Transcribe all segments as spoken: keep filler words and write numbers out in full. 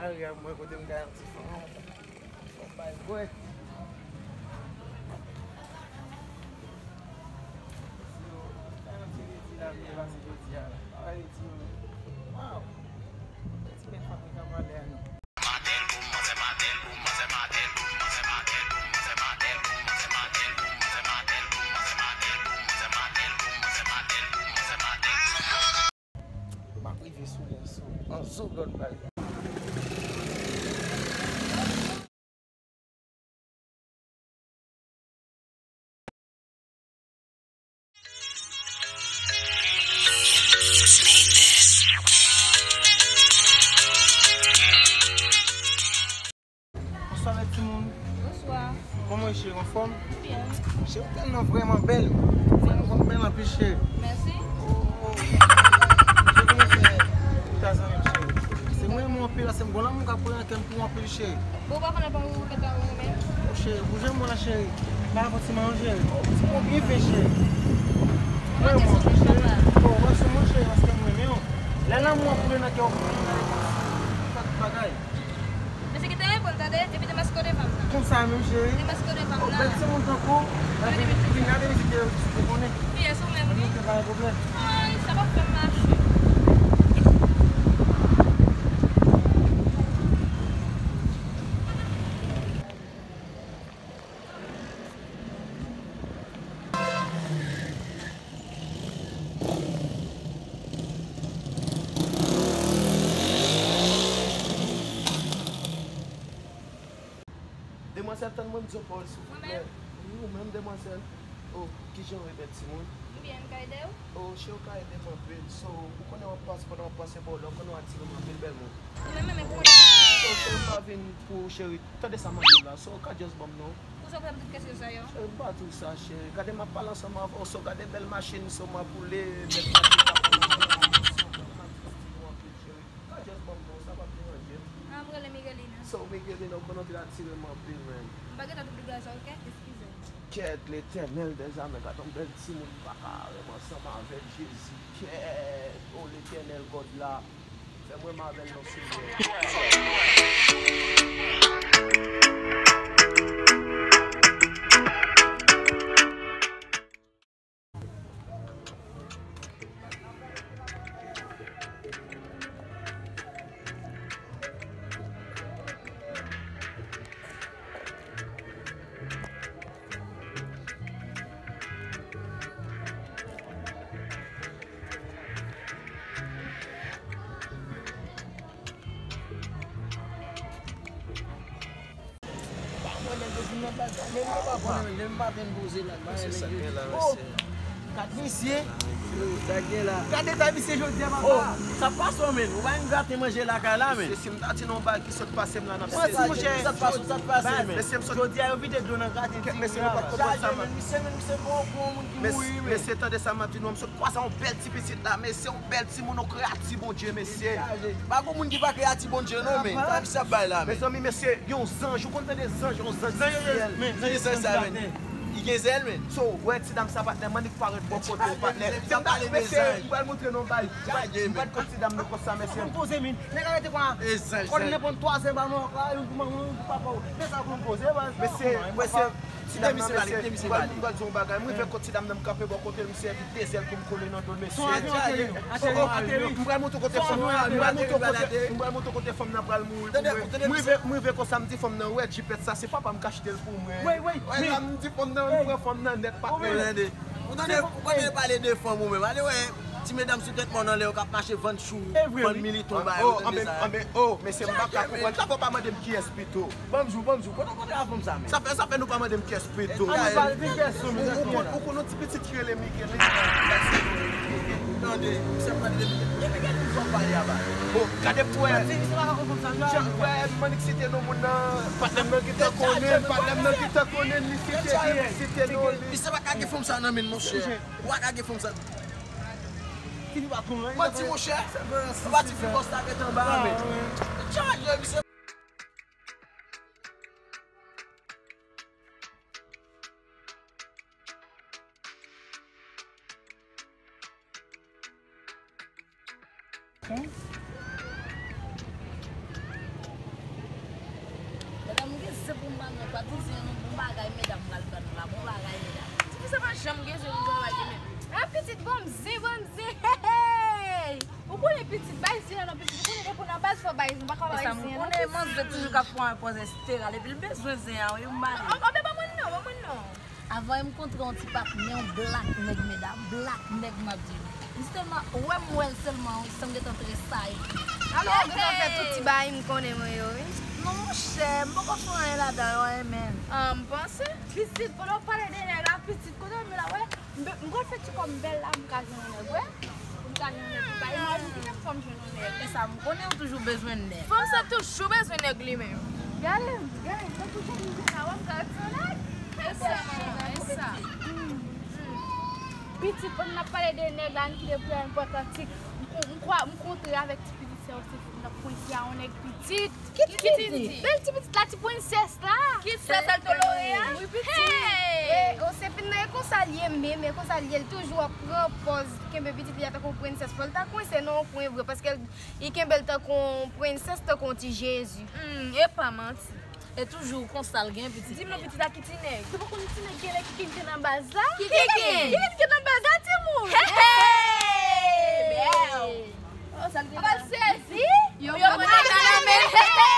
Lari a mwen kote m ka yon ti fanm, fanm bay bwè. Yo, ka yon ti redi la, m te pase jodi a la. Pa redi, non. Waw! Ti bèl fanm ki ka pale a nou. M ap rive sou lè sou an zo lòt bagay. Bonswa, bèl timoun. Bonswa. Kòman w ye, cheri, anfòm? Byen. Cheri, ou tèlman vrèman bèl. Ou vrèman bèl anpil, cheri. Mèsi. Oh, oh. Cheri, kòman w fè? Ou ta zanmi m, cheri. Se mwen, mwen anpil, se m gon lanmou k ap pran nan kè m pou ou anpil, cheri. Bon, ou pa konnen pou ou, ou ta ou menm. Oh, cheri, ou janm mwen la, cheri. Pa fò ti manman, cheri. Oh, ti mwen byen fè, cheri. Mwen, mwen, cheri. Oh, mwen sou mwen, cheri, paske mwen renmen w. Lè lanmou an koule nan kè w, ou fè tout bagay. Mesye, kite reponn, tande, epi demaske w devan m nan. Konsa menm, cheri. Demaske w devan m nan. Yon bèl timoun tankou w, epi vin gade mizik yo, ou konnen. Kiyès ou menm, wi? Ann, ok, pa gen pwoblèm. Ay, sa p ap fè m mache. Demwazèl, tann mwen, m di w pawòl, silvouplè. Mwen menm? Wi, ou menm, demwazèl. Oh, kijan w ye, bèl timoun? M byen, m ka ede w? Oh, cheri, w ka ede m anpil. So, ou konnen w ap pase, pandan w ap pase bò la, ou konnen w atire m anpil, bèl moun. Ou menm, menm, pou mwen. So, cheri, m pa vin pou cheri. Tande sa m ap di w la. So, ou ka just ban m non. Pou sa w fè m tout kesyon sa yo? Cheri, m pa di w sa, cheri. Gade, m ap pale ansanm avè w. So, gade bèl machin, so, m ap woule, bèl machin, m ap woule, so, bèl machin, anpil, cheri. Ou ka just ban m non, sa p ap deranje m. Ah, m rele Miguelina. So, Miguelina, ou konn anpil atire m anpil, man. M pa gentan tout bagay sa, ok? Eskize m. Kèt, Letènèl dèzame, gad yon bèl timoun m pa ka renmen ansanm avè l, Jezi. Kèt, o Letènèl, God la, fè m renmen avè l non, Senyè. Pa mwen menm, depi nan bagay, menm yo pa konnen, menm m pa vin poze la, bagay nèg yo di, oh, gad misye. Sa k gen la? Gad eta misye jodi a, papa. Oh, sa pase w, menm? Ou pa vin grate manje lakay la, menm? Mesye, si m ta di nou yon bagay ki sot pase m la, n ap sezi. Manti, monchè. Sa t pase, sa t pase, menm? Mesye, m sot. Jodi a, yo vide dlo nan graten ti moun la. Mesye, nou pa t konprann sa, man. Misye, menm, misye, bon, bon moun ki mouri, menm. Mesye, tande sa m ap di nou, m sot kwaze yon bèl ti pitit la, mesye, yon bèl timoun, yon kreyati Bondye, mesye. Pa gon moun ki pa kreyati Bondye, non, men. Sa misye ap bay la, men. Mezanmi, mesye, yon zanj, ou konn tande zanj, yon zanj ki syèl. Ki zanj sa, men? Li gen zèl, men. So, wè ti dam sa, patnè, m annik parèt bò kote w, patnè. Mesye, m ta, mesye, m pral montre nou yon bagay. M pa t konn ti dam nan konsa, mesye. Poze, men. Nèg arete kwa. Kòd nenpòt twa zan ba mwen, kwa, yon pou manman, yon pou papa w. Men sa pou m poze, baz. Mesye, mesye. Ti dam nan, mesye, m pral di yon bagay. M rive kot ti dam nan, m kanpe bò kote l, misye epi de zèl pou m kole nan do l, mesye. M pral montre w kote fanm nan, m pral montre w kote, m pral montre w kote fanm nan pral mouri pou mwen. M rive, m rive konsa, m di fanm nan, wè jipèt sa, se papa m k achte l pou mwen. Wè la, m di fanm nan, m pran fanm nan nèt, patnè. Ou tande, ou tande, ou tande pale de fanm ou menm. Ale wè, ti medam sou tèt mòn anlè yo k ap mache vann chou, vann militon ba yo, ou tande sa? Oh, mesye, m pa ka konprann. Sa fè w pa mande m kiyès pito. Ban m di w, ban m di w, kote w kontre a fanm sa menm? Sa fè, sa fè nou pa mande m kiyès pito. Ou konn, ou konn yon ti pitit ki rele Miguel. Tande, misye ap pale de Miguel. E Miguel, nou fò pale a ba. Bon, gade pou wè. Misye pa ka konprann sa, jan. Jan, wè, m annik site non moun nan. Patnè m nan gentan konnen, patnè m nan gentan konnen, li site, li site non li. Misye pa ka gen fanm sa nan men l, monchè. Ou pa ka gen fanm sa. Ki fi pa konn anyen. Manti, monchè. Ou pa di fi bòs la ret anba a, men. Tchaje, misye. Ti zen, yon bon bagay, medam, pral ban nou la. Bon bagay, medam. Tifi sa pa janm gen zen, bon bagay, men. Ah, pitit, bon zen, bon zen. Hey, hey! Ou konnen pitit, bay zen non, pitit. Ou konnen depi nan baz fò bay zen, pa ka bay zen non, pitit. Manzè toujou ka fè yon pòz Estera, epi l bezwen zen an, wi, m ba li. Anben, ban mwen non, ban mwen non. Avan m kontre yon ti patnè, yon blak nèg, medam, blak nèg m ap di nou. M sèlman, wè m wè l sèlman, wi, san m gentan tresayi. Alò, ou gentan fè tout ti bagay m konnen mwen yo, wi. Non, monchè, m poko fè anyen ladan yo, en, men. Ah, m panse. Pitit, pandan w pale de nèg la, pitit, kote w ye la, wè? M be-, m pral fè ti kòb m bèl la, m ka jwenn yon nèg, wè. M ka jwenn yon nèg pou bay mwen, m di menm fò m jwenn yon nèg. E sa, m konnen ou toujou bezwen nèg. Fanm sa toujou bezwen nèg li menm. Gade, gade, tankou jèn li la, wè m ka di yon nèg. E sa, e sa. Pitit, pandan n ap pale de nèg la, n kite pou enpòtantik. M kon-, m kwa-, m kontre avèk ti pitit sè w, se nan pwen sè a, yon nèg pitit. Ki ti pitit? Bèl ti pitit la, ti prensès la. Ki sè sa l tolore a? Wi, pitit. Hey! E, o, se fin nan, e konsa l ye, men, men konsa l ye, l toujou ap pran pòz, kenbe pitit li a tankou prensès. Fò l ta kwense nan yon kwen vre, paske l, li kenbe l tankou yon prensès, tankou yon ti Jezi. Hmm, e pa manti. E toujou konsa l gen pitit. Di m non, pitit la ki ti nèg. Ou pa konn ti nèg gen lè ki gen nan baz la? Ki gen? Ki gen nan baz la, timoun? Hey! Bèl! Oh, sa l gen la? Sezi? Yo, yo, yo, yo, yo, yo, yo, yo.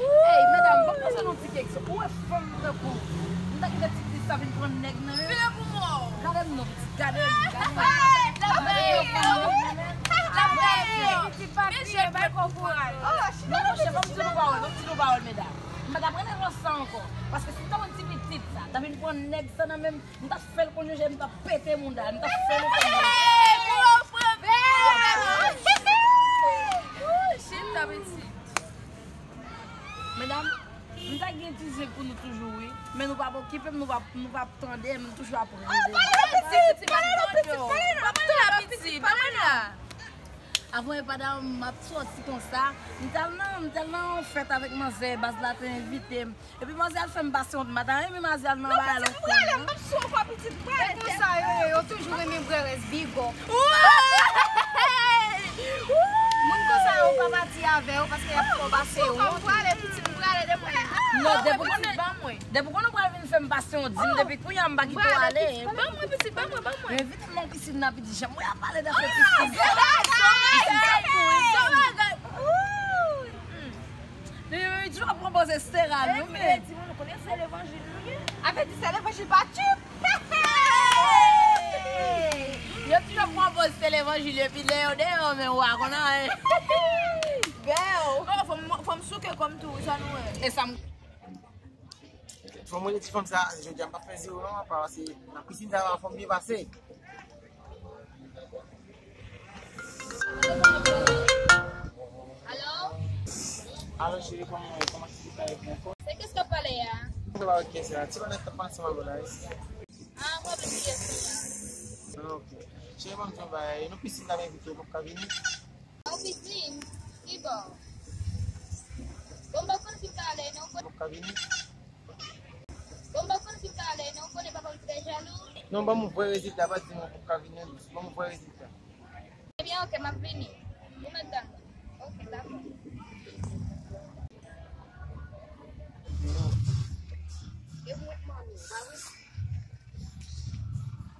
Hey, medam, ban m poze nou ti keksyon. Ou wè fanm tankou m ta kite ti pitit sa vin pran nèg nan men m? Vire pou mwen. Gade m non, pitit, gade m, gade m. Hey, l ap fè yo. L ap fè yo. Pitit pa kriye, bay kòkòray. Non, monchè, ban m di nou pawòl, ban m di nou pawòl, medam. M pa t ap rele nan sans sa ankò. Paske si m ta wè ti pitit sa, ta vin pran nèg sa nan men m, m ta fè l konn yon jan, m ta pete mouda l, m ta fè l konn. Hey, pou yo frape! Chita, pitit. Medam, m ta gen ti zen pou nou toujou, wi. Men nou p ap okipe m, nou p ap, nou p ap tande m, nou toujou ap rele. Oh, pale non, pitit, pale non, pitit, pale non, pitit, pale non. Avan e pa m ap sòti konsa. M t al nan, m t al nan yon fèt avèk manzè, baz la te envite m. Epi manzè al fè m pase yon ti maten, epi manzè al nan bagay lòt kòm nan. Pitit, prale, m p ap sou ankò, pitit, prale. E konsa yo ye, yo toujou renmen bwè rès bigò. Moun konsa yo pa pati avè yo, paske y ap fè w pase wont. Prale, pitit, prale, depi. Non, depi w konnen, depi w konnen w pral vin fè m pase yon dim, depi kounye a m pa kite w ale. Ban mwen, pitit, ban mwen, ban mwen. Envite m nan pisin nan, pitit, janm wè y ap pale nan fè pisin. Pisin sa pou yon bagay. Li menm, li toujou ap pran pòz Estera, nou menm. Timoun, nou konnen se levanjil nou ye. Avè di se levanjil pa tchup. Yo toujou ap pran pòz se levanjil, epi lè yo deyò, men w pa konn anyen. Bèl. Oh, fò m, fò m souke kò m tou, sa nou wè. E sa m Fò m rele ti fanm sa, jodi a m p ap fè zewo non, apa se nan pisin sa va fò m byen pase. Alo? Alo, cheri, kòman w ye? Kòman ti kay pou w? Se kès k ap pale a? Se pa kès la, ti fanm nan k ap pale ansanm avè w la, wi. Ah, mwen vle kriye sou la. Ah, ok. Cheri, ban m di w yon bagay, nou pisin la, m envite w, w p ap ka vini? Yon pisin? Kibò? Bon, m pa konn ki pale, non, ou konnen. Ou ka vini? Bon, m pa konn ki pale, non, ou konnen papa m trè jalou. Non, ban m vrè rezilta, pa di m ou ka vini, ban m vrè rezilta. Ebyen, ok, m ap vini. Ou mèt tann mwen. Ok, dakò. E mwen, mami, ba wi.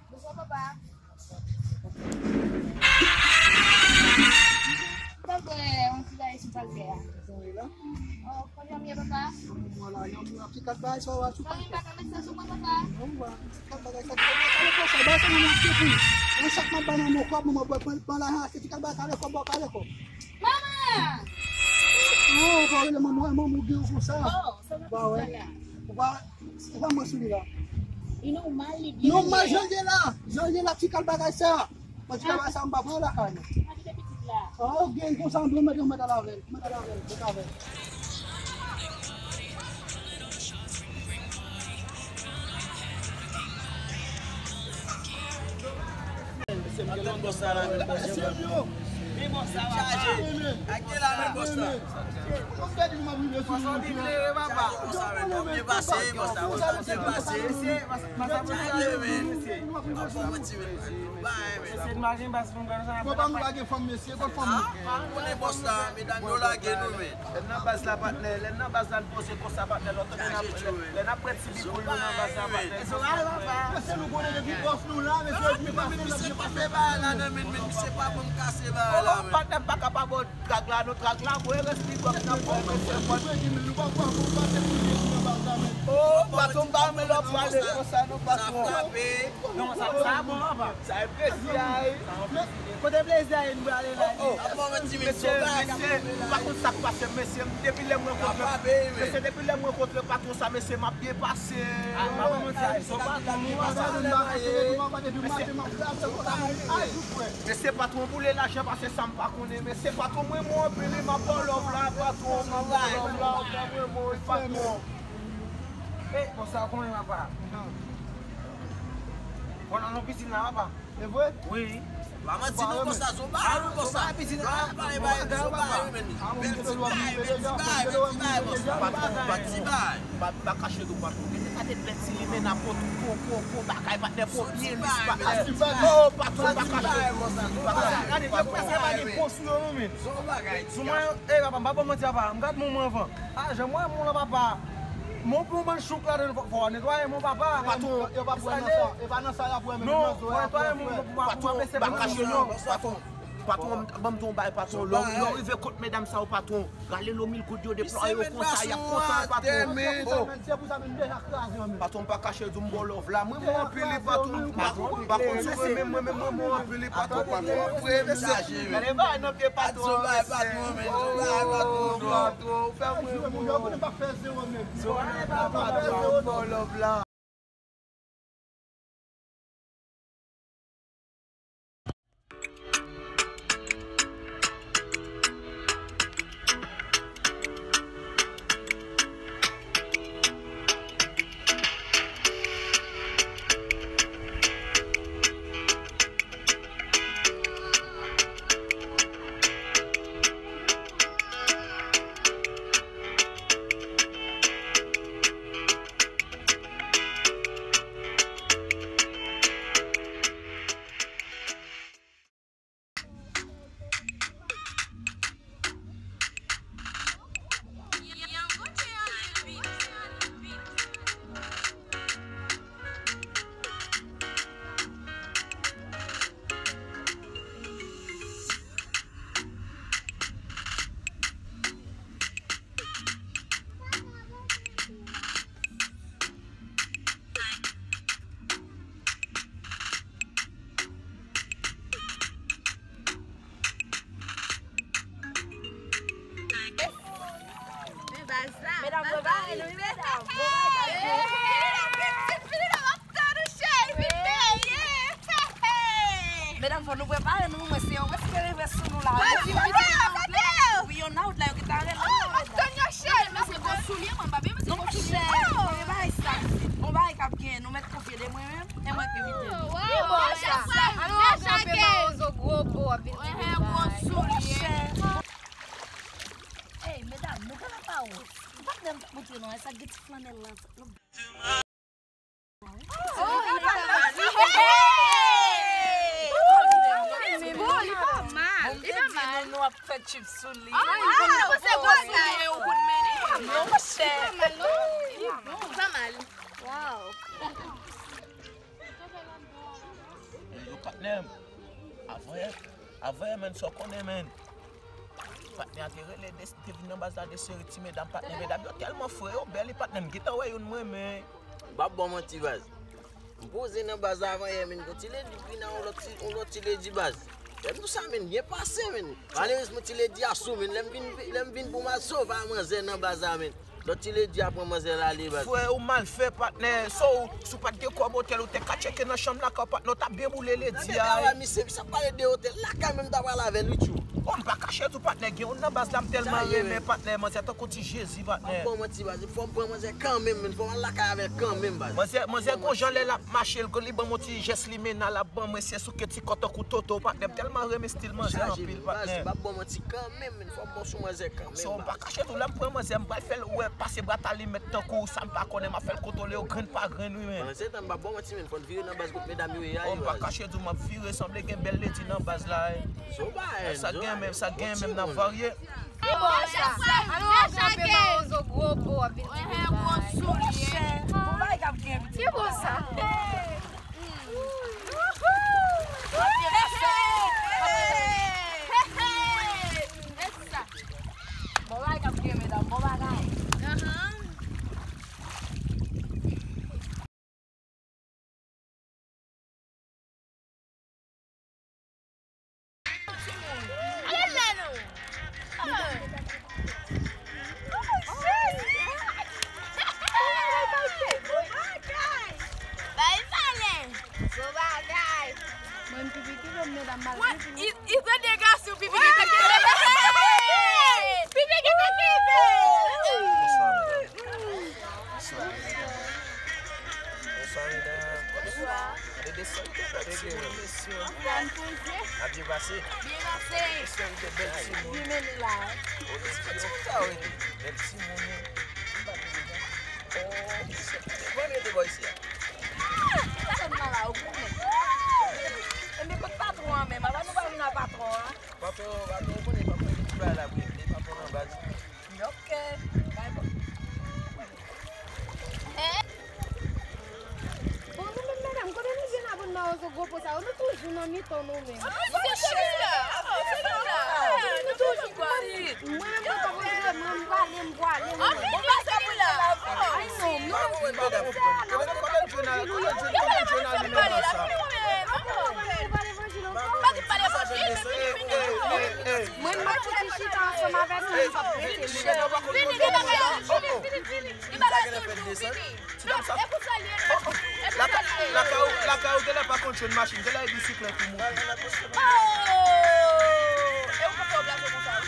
Bonswa, papa. M pral bwè yon ti bagay sou paltè a. Jan w ye la? Oh, kòman w ye, papa? Mwen la, yon ti kat bagay sa w a sou paltè. Mwen pa ka met sa sou mwen, papa. Non, w a ti kat bagay sa, ti kat bagay sa, bagay sa, mwen ap fè pou. Mwen chak mwen ban nan mwen kòb, mwen bwè, pran, pran lajan, se ti kat bagay, kale kòb, kale kòb. Manman! Non, ou pa rele manman, manman, ou gen konsa. Oh, sa va. Ba wè. Ou pa Ou pa mwen sou li la. Li nòmal, li byen. Nòmal, jan l ye la. Jan l ye la, ti kal bagay sa. Mwen ti kal bagay sa, m pa pran lakay mwen. Mwen kite pitit la. Ah, ou gen konsa, m mèt, mèt al avè l. Mèt al avè l, mèt avè l. Mesye, m gen lòt bòs la la. Mesye, yo. Chaje. Ak de la men bòs la. Bòs la byen klere, papa. Byen pase, bòs la, byen pase. Chaje, men. Mesye, nou pa gen baz pou nou gade sa. Papa, nou pa gen fanm, mesye, kot fanm nou? Konnen bòs la, medam yo lage nou, men. Lè n nan baz la, patnè, lè n nan baz la, n poze konsa, patnè, lòt lè n ap, lè n ap pran ti bibouy nou nan baz la, patnè. Mesye, nou konnen depi bòs nou la, mesye, nou pase, nou pase bagay la nan men, men misye pa ban m kase bagay la, men. Patnè, m pa ka pa ba w drag la, non, drag la, voye rès big up nan fò, mesye, fò. Oh, patwon, m pa renmen lè w pale konsa, non, patwon. Non, sa, sa bon, papa. Sa e plezi a ye. Kote plezi a ye, nou prale la. Mesye, mesye, m pa konn sa k pase, mesye, depi lè m rankontre, mesye, depi lè m rankontre patwon sa, mesye, m ap byen pase. Mesye, patwon boule lajan pase sa m pa konnen, mesye, patwon, mwen, mwen, anpil, m ap ba w love la, patwon, m ap ba w love la, ou fè mwen, patwon. Bon, sa w konnen, papa. Bon, nan nou pisin la, papa. E vre? Wi. Pa manti non, konsa, zo ba wi, konsa. Bay, bay, bay, zo ba wi, men. Bèl ti bay, bèl ti bay, bèl ti bay, bòs. Patwon, bèl ti bay. Pa, pa kache dou, patwon. Gade, gade bèl ti limena, po, po, po, po, bagay, patnè, po, byen lis, patnè. Oh, patwon, pa kache dou. Gade, yo prèske pa gen po sou yo, non, men. Sou mwen, e, papa, m pa ba w manti, papa. M gad moun mwen anvan. Ah, jan mwen, moun lan, papa. Mon pou ban chouk la, fò, fò netwaye, mon papa. Patwon, yo pa pran nan sa, e pa nan sa y ap wè, men non, fò netwaye, mon, patwon, pa kache non, patwon. Patwon, ban m di w yon bagay, patwon. Lè w, lè w rive kot medam sa yo, patwon, rale lo mil goud yo, deplwaye yo konsa, y ap kontan, patwon. Oh. Patwon, m pa kache, di w m ba w love la. Mwen, mwen anpil, patwon. Patwon, pa konn si w renmen mwen, men mwen, mwen anpil, patwon. Patwon, frè m chaje, men. Gade bagay nan pye patwon, mesye. Patwon, patwon, patwon. Ou fè mwen, mwen. Zò pa fè zewo, men. Zò pa fè zewo, non. Love la. Medam, prepare nou, wi, medam. Bon bagay, medam. Medam, fò nou prepare nou, mwen se yon wè ki rive sou nou la. Wi, yon out la, yo gentan rele nou, medam. Non, men se gwo soulye, mwen pa byen, men se gwo soulye. Non, chè, men bagay sa, bon bagay k ap gen, nou mèt konfye de mwen menm, e mwen k envite nou. Wi, bon, chè, alò, gwo soulye. Ey, medam, nou ka la pa wont. Patnè m t ap montre nou, sa gen ti flanèl la. Nou ap fè tchip sou li. Monchè. Yo, patnè m. Avanyè, avanyè, men, sa w konnen, men. Patnè a te rele, de, te vin nan baz la, de seri ti medam, patnè, medam yo tèlman fre, yo bèl, patnè, m gentan wè youn mwen, men. M p ap ba w manti, baz. M poze nan baz la avanyè, men, gon ti ledi, vin nan yon lòt ti, yon lòt ti ledi, baz. Lè m di w sa, men, byen pase, men. Malerezman, ti ledi a sou, men. Lè m vin, lè m vin pou m al sove a manzè nan baz la, men. Lòt ti ledi a pran manzè l ale, baz. Frè, ou mal fè, patnè. So, si w pa t gen kòb otèl, ou te ka tcheke nan chanm lakay w, patnè, w t ap byen boule ledi a. Tande, misye, misye ap pale de otèl. Lakay mwen, m ta pral avè l, wi, tchou. M pa kache tou, patnè, gen youn nan baz la m tèlman renmen, patnè, manzè tankou ti Jezi, patnè. Bon, manti, baz, fò m pran manzè kanmenm, men fò m al lakay avè l kanmenm, baz. Manzè, manzè gon jan lè l ap mache, li ban m yon ti jès limena, l ap ban mwen se souke ti kò tankou Toto, patnè, m tèlman renmen stil manzè anpil, patnè. M ap bon manti kanmenm, men fò m bon sou manzè kanmenm. So, m pa kache tou, lè m pran manzè, m pral fè l wè, pase bwat alimèt tankou sa m pa konnen, m ap fè l kontwole yo grenn pa grenn, wi, men. Pandan se tan, m pa bon manti, men fò n vire nan baz kot medam yo ye a, wi, baz. M pa kache tou, m ap vire, sanble gen bèl ledi nan baz la, wi. Zoba, sa gen menm, sa gen menm nan varye. Ki bon sa? Alò, w ap kanpe mawozo gwo po w ap vin di gwo bagay. Ki bon sa? Bon bagay k ap gen, medam, bon bagay. Mwen m pi piti ke medam malgre tou. Li te de gason, pi piti ke te kite. Pi piti ke te kite. Bonswa, medam. Bonswa. Gade desann tèt ak timoun, mesye. Anfòm, poze. Ap byen pase? Byen pase. Mesye, ou te bèl timoun. Byen mennen la. O, ti timoun sa, wi. Bèl timoun, wi. M pa te deja. O, mesye, mwen rete bò isi a. Ah! Sa fè m nan la, ou konnen. Enben, kot patwon an menm? Apa nou pa vin a patwon an? Patwon, patwon, ou konnen, patwon, ki bay la, wi. Li patwon nan baz. Ok. Bay bon. Eh? Bon, nou menm medam, kote nou jwenn abònman yo sou gwo po sa yo? Nou toujou nan mitan nou menm. Ah, se cheri la. Ah, se cheri la. Nou toujou pale. Mwen menm, mwen pa konn mwen, m pale, m pwale, mwen. Anpil de cheri la. Ay, non, non. Kote, kote l jwenn a, kote l jwenn, kote l jwenn a nimewo sa? Mwen, m ap kite chita ansanm avè nou, nou p ap rete. Vini, vini, vini, vini. Li pa la toujou, vini. Non, e pou salye l. Lakay, lakay ou, lakay ou genlè pa konn jwenn machin, genlè e bisiklèt ou moute. Oh! E ou konn fè w blache konsa, wi.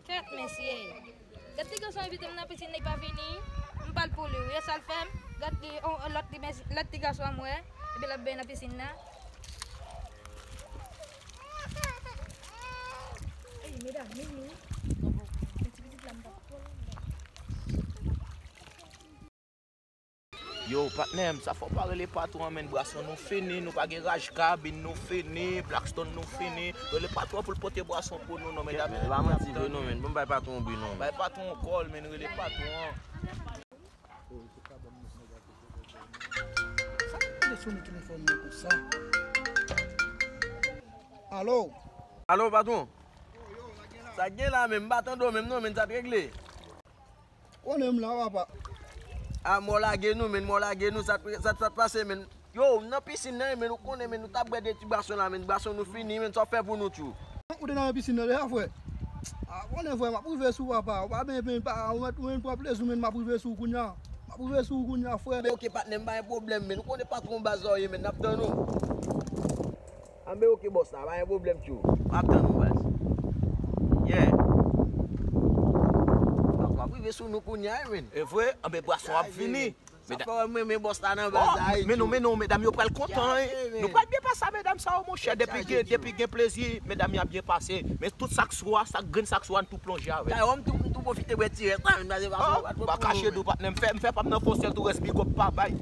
Kèt, mesye. Gad ti gason envite m nan pisin, li pa vini. M pral pou li, wi. E sa l fè m? Gad ti, on, lòt ti, lòt ti gason an m wè. Epi l ap benyen nan pisin nan. Ey, medam, men nou. Men ti pitit la, m pa twò renmen. Yo, patnè m, sa fè w pa rele patwon an, menn, bwason nou fini, nou pa gen raj kabin, nou fini, Blackstone nou fini. Rele patwon an pou l pote bwason pou nou, non, medam. E pa manti vre, non, menn. Bon, bay patwon an bri, non. Bay patwon an kòl, menn, rele patwon an. Sa k te sone telefòn mwen konsa? Alo? Alo, patwon? Sa k gen la menm? M pa tande w menm non, menn, sa t regle? Konnen m la, papa. A, mò lage nou, menn, mò lage nou, sa t, sa t, sa t pase, menn? Yo, m nan pisin nan, menn, ou konnen, menn, nou t ap bwè de ti bwason la, menn, bwason nou fini, menn, sa w fè pou nou, tchou? Ou te nan pisin nan deja, frè? A, konnen, frè, m ap rive sou, papa. Ou pa benyen, pa, ou mèt, ou mèt pran plezi w, menn, m ap rive sou ou kounya. M ap rive sou ou kounya, frè. Anben, oke, patnè m, pa gen pwoblèm, menn. Ou konnen patwon baz la w ye, menn, n ap tann ou. Anben, oke, bòs la, pa gen pwoblèm, tchou. M ap tann ou, baz. Yeah. Patwon ap rive sou nou kounya, menn. E vre? Anben, bwason ap vini. Sa fè w wè m renmen bòs la nan baz la, wi. Men non, men non, medam yo pral kontan, wi. Nou pral byen pase a medam sa yo, monchè. Depi gen, depi gen plezi, medam yo ap byen pase. Men tout sa k sou a, sa k grenn sa k sou a, n tou plonje avè l. Dayè, m tou, m tou pwofite bwè ti rès la, menn, pase m pa twò. Pa kache dou, patnè. M fè, m fè pa m nan fon sèl tou, rès big up pa bay.